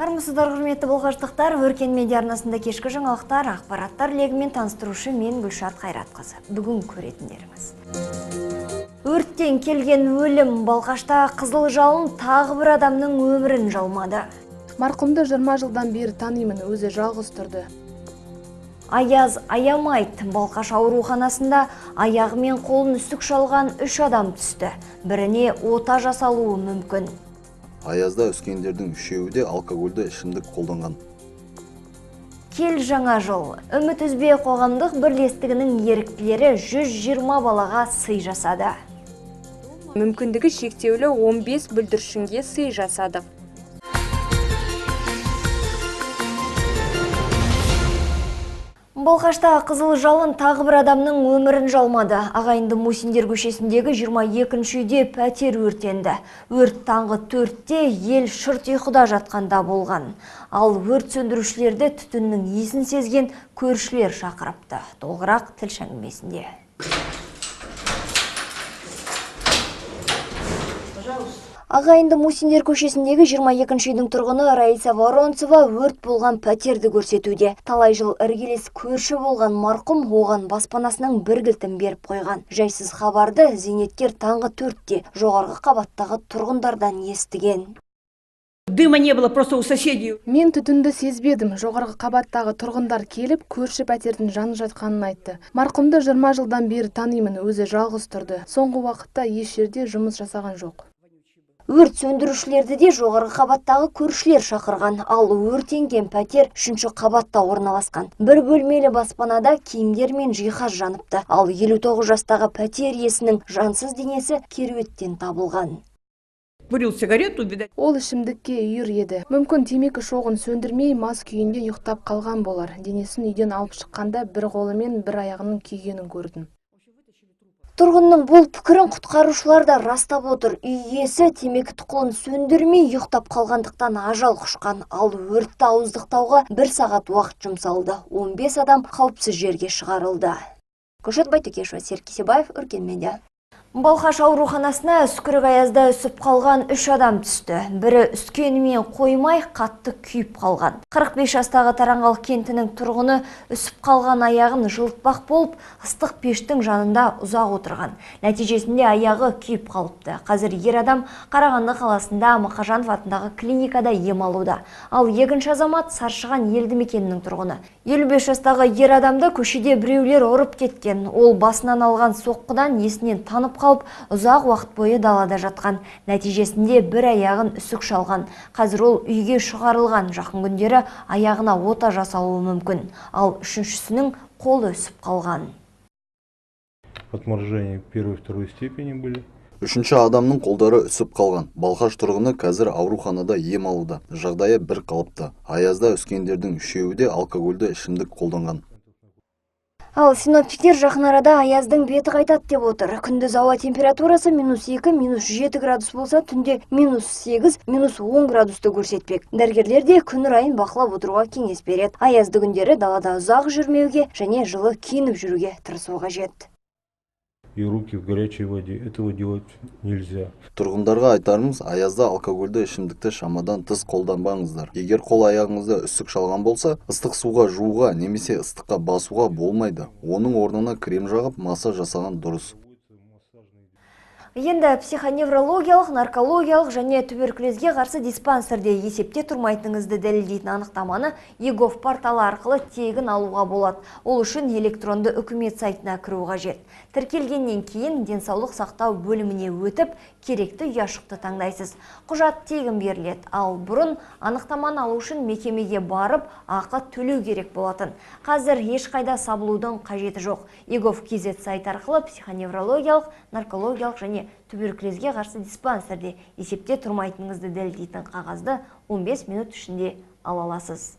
Армысыздар, құрметті балқаштықтар, Өркен медиа арнасында кешкі жаңалықтар, ақпараттар легімен таныстырушы мен Гүлшат Қайратқызы. Бүгін көретіндеріңіз. Өрттен келген өлім. Балқашта қызыл жалын тағы бір адамның өмірін жалмады. Марқұмды 20 жылдан бері танимын, өзі жалғыз тұрды. Аяз аямайды. Балқаш ауруханасында аяғы мен қолын үсік шалған 3 адам түсті. Біріне ота жасалуы мүмкін. Аязда үскендердің үшеуі де алкогольді ішімдік қолданған. Кел жаңа жыл. Үміт үзбе қоғамдық бірлестігінің еріктілері 120 балаға сый жасады. Мүмкіндігі шектеулі 15 бүлдіршінге сый жасадық. Балқашта қызыл жалын тағы бір адамның өмірін жалмады. Ағайынды Мусиндер көшесіндегі 22-ші үйде пәтер өртенді. Өрт таңғы 4-те ел шырт ұйқыда жатқанда болған. Ал өрт сөндірушілерді түтіннің иісін сезген көршілер шақырыпты. Толығырақ тілші әңгімесінде. Ағайынды Мусиндер көшесіндегі 22-ші үйдің тұрғыны Раиса Воронцева өрт болған пәтерді көрсетуде. Талай жыл іргелес көрші болған марқұм оған баспанасының бір кілтін беріп қойған. Жайсыз хабарды зейнеткер таңғы 4-те жоғарғы қабаттағы тұрғындардан естіген. Дыма не было, просто у соседей. Мен түтінді сезбедім. Жоғарғы қабаттағы тұрғындар келіп, көрші пәтердің жанып жатқанын айтты. Марқұмды 20 жылдан бері танимын, өзі жалғыз тұрды. Соңғы уақытта еш жерде жұмыс жасаған жоқ. Өрт сөндірушілерді де жоғарғы қабаттағы көршілер шақырған, ал өртенген пәтер 3-ші қабатта орналасқан. Бір бөлмелі баспанада киімдер мен жиһаз жаныпты, ал 59 жастағы пәтер иесінің жансыз денесі кереуеттен табылған. Курил сигарету, видать. Ол ішімдікке үйір еді. Мүмкін темекі шоғын сөндірмей мас күйінде ұйықтап қалған болар. Денесін үйден алып шыққанда бір қолы мен бір аяғының күйгенін көрдім. Тұрғынның бұл пікірін құтқарушылар да растап отыр. Үй иесі темекі тұқылын сөндірмей ұйықтап қалғандықтан ажал құшқан. Ал өртті ауыздықтауға 1 сағат уақыт жұмсалды. 15 адам қауіпсіз жерге шығарылды. Гүлшат Байтөкешева, Серік Кесебаев, Өркен медиа. Балқаш ауруханасына үскірік аязда үсіп қалған 3 адам түсті. Бірі үскенімен қоймай қатты күйіп қалған. 45 жастағы Тараңғал кентінің тұрғыны үсіп қалған аяғын жылытпақ болып, ыстық пештің жанында ұзақ отырған. Нәтижесінде аяғы күйіп қалыпты. Қазір ер адам Қарағанды қаласында Мақажанов атындағы клиникада ем алуда. Ал екінші азамат Саршыған елді мекенінің тұрғыны. 55 жастағы ер адамды көшеде біреулер ұрып кеткен. Ол басынан алған соққыдан есінен танып қалып, ұзақ уақыт бойы далада жатқан. Нәтижесінде бір аяғын үсік шалған. Қазір ол үйге шығарылған. Жақын күндері аяғына ота жасалуы мүмкін. Ал үшіншісінің қолы үсіп қалған. Отморожение первой и второй степени были. Үшінші адамның қолдары үсіп қалған. Балқаш тұрғыны қазір ауруханада ем алуда. Жағдайы бір қалыпты. Аязда үскендердің үшеуі де алкогольді ішімдік қолданған. Ал синоптиктер жақын арада аяздың беті қайтады деп отыр. Күндіз ауа температурасы -2, -7 градус болса, түнде -8, -10 градусты көрсетпек. Дәрігерлер де күн райын бақылап отыруға кеңес береді. Аязды күндері далада ұзақ жүрмеуге және жылы киініп жүруге тырысу қажет. И руки в горячей воде. Этого делать нельзя. Тұрғындарға айтарымыз, аязда алкогольді ішімдікті шамадан тыс қолданбаңыздар. Егер қол аяғыңызды үсік шалған болса, ыстық суға жууға немесе ыстыққа басуға болмайды. Оның орнына крем жағып, массаж жасаған дұрыс. Енді психоневрологиялық, наркологиялық және туберкулезге қарсы диспансерде есепте тұрмайтыныңызды дәлелдейтін анықтаманы eGov порталы арқылы тегін алуға болады. Ол үшін электронды үкімет сайтына кіру қажет. Тіркелгеннен кейін денсаулық сақтау бөліміне өтіп, керекті ұяшықты таңдайсыз. Құжат тегін беріледі. Ал бұрын анықтаманы алу үшін мекемеге барып, ақы төлеу керек болатын. Қазір ешқайда сабылудың қажеті жоқ. eGov KZ сайты арқылы психоневрологиялық, наркологиялық және туберкулезге қарсы диспансерде есепте тұрмайтыныңызды дәлелдейтін қағазды 15 минут ішінде ала аласыз.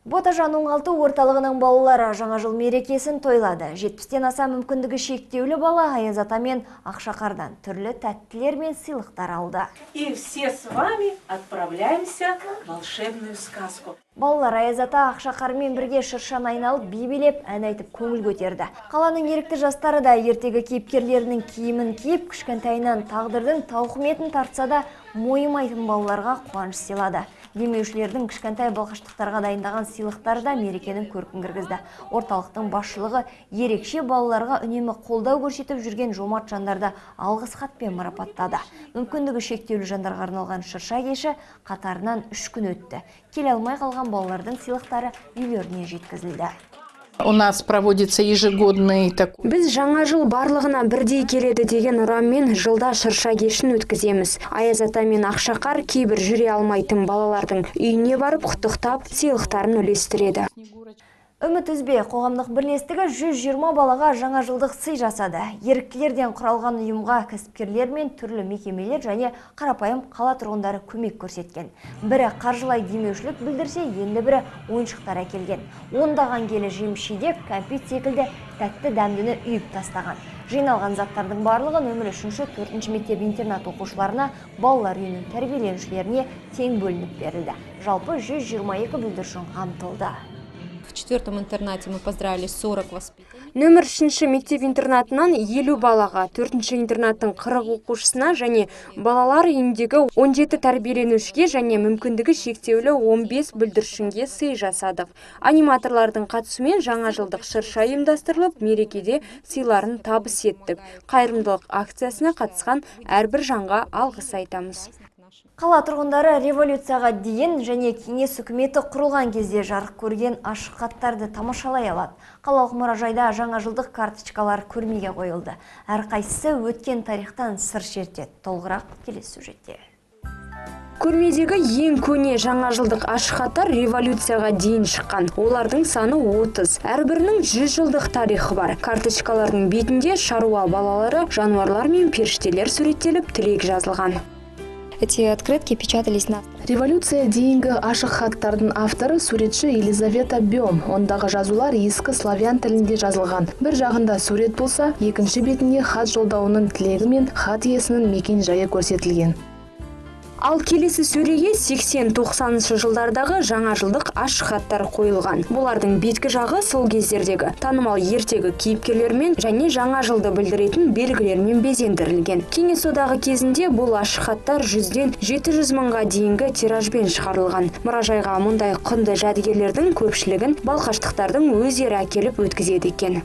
Ботажан оңалту орталығының балалары жаңа жыл мерекесін тойлады. 70-тен аса мүмкіндігі шектеулі бала Аяз ата мен Ақшақардан түрлі тәттілер мен сыйлықтар алды. И все с вами отправляемся в волшебную сказку. Балалар Аяз ата Ақшақармен бірге шыршаны айналып, би билеп, ән айтып көңіл көтерді. Қаланың ерікті жастары да ертегі кейіпкерлерінің киімін киіп, кішкентайынан тағдырдың тауқыметін тартса да мойымайтын балаларға қуаныш сыйлады. Демеушілердің кішкентай балқаштықтарға дайындаған сыйлықтары да мерекенің көркін кіргізді. Орталықтың басшылығы ерекше балаларға үнемі қолдау көрсетіп жүрген жомарт жандарды алғыс хатпен марапаттады. Мүмкіндігі шектеулі жандарға арналған шырша кеші қатарынан 3 күн өтті. Келе алмай қалған балалардың сыйлықтары үйлеріне жеткізілді. У нас проводится ежегодный такой. Біз жаңа жыл барлығына бірдей келеді деген ұранмен жылда шырша кешін өткіземіз. Аяз ата мен Ақшақар кейбір жүре алмайтын балалардың үйіне барып құттықтап, сыйлықтарын үлестіреді. Үміт үзбе қоғамдық бірлестігі 120 балаға жаңа жылдық сый жасады. Еріктілерден құралған ұйымға кәсіпкерлер мен түрлі мекемелер және қарапайым қала тұрғындары көмек көрсеткен. Бірі қаржылай демеушілік білдірсе, енді бірі ойыншықтар әкелген. Ондаған келі жеміс-жидек, кәмпит секілді тәтті дәмдіні үйіп тастаған. Жиналған заттардың барлығы нөмірі 3-ші, 4-ші мектеп интернат оқушыларына, балалар үйінің тәрбиеленушілеріне тең бөлініп берілді. Жалпы 122 бүлдіршін қамтылды. В четвертом интернате мы поздравили 40 воспитанников. Нөмір 3-ші мектеп интернатынан 50 балаға, 4-ші интернаттың 40 оқушысына және балалар үйіндегі 17 тәрбиеленушіге және мүмкіндігі шектеулі 15 бүлдіршінге сый жасадық. Аниматорлардың қатысуымен жаңа жылдық шырша ұйымдастырылып, мерекеде сыйларын табыс еттік. Қайырымдылық акциясына қатысқан әрбір жанға алғыс айтамыз. Қала тұрғындары революцияға дейін және кеңес үкіметі құрылған кезде жарық көрген ашық хаттарды тамашалай алады. Қалалық мұражайда жаңа жылдық карточкалар көрмеге қойылды. Әрқайсысы өткен тарихтан сыр шертеді. Толығырақ келесі сюжетте. Көрмедегі ең көне жаңа жылдық ашық хаттар революцияға дейін шыққан. Олардың саны 30. Әрбірінің 100 жылдық тарихы бар. Карточкалардың бетінде шаруа балалары, жануарлар мен періштелер суреттеліп, тілек жазылған. Эти открытки печатались на... Революция дейінгі ашық хаттардың авторы суретші Елизавета Бем. Ондағы жазулар ескі славян тілінде жазылған. Бір жағында сурет болса, екінші бетінде хат жолдауының тілегі мен хат иесінің мекен жайы көрсетілген. Ал келесі сөреге 80-90 жылдардағы жаңа жылдық ашық хаттар қойылған. Бұлардың беткі жағы сол кездердегі танымал ертегі кейіпкерлермен және жаңа жылды білдіретін белгілермен безендірілген. Кеңес одағы кезінде бұл ашық хаттар 100-ден 700 мыңға дейінгі тиражбен шығарылған. Мұражайға мұндай құнды жәдігерлердің көпшілігін балқаштықтардың өздері әкеліп өткізеді екен.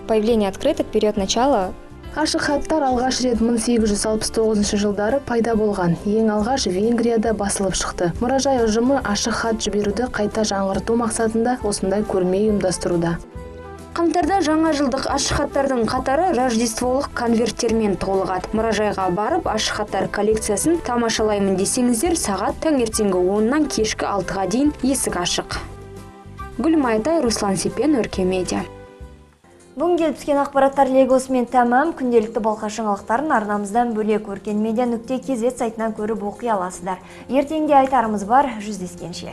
Появление открыток берет начало. Ашық хаттар алғаш рет 1869 жылдары пайда болған. Ең алғаш Венгрияда басылып шықты. Мұражай ұжымы ашық хат жіберуді қайта жаңғырту мақсатында осындай көрме ұйымдастыруда. Қаңтарда жаңа жылдық ашық хаттардың қатары рождестволық конверттермен толығады. Мұражайға барып ашық хаттар коллекциясын тамашалаймын десеңіздер, сағат таңертеңгі 10-нан кешкі 6-ға дейін есік ашық. Гүлмайтай, Руслан Сепен, Өркен Медиа. Бүгін келіп түскен ақпараттар легосымен тәмам. Күнделікті Балқаш жаңалықтарын арнамыздан бөлек өркенмедиа.kz сайтынан көріп оқи аласыздар. Ертеңге айтарымыз бар, жүздескенше.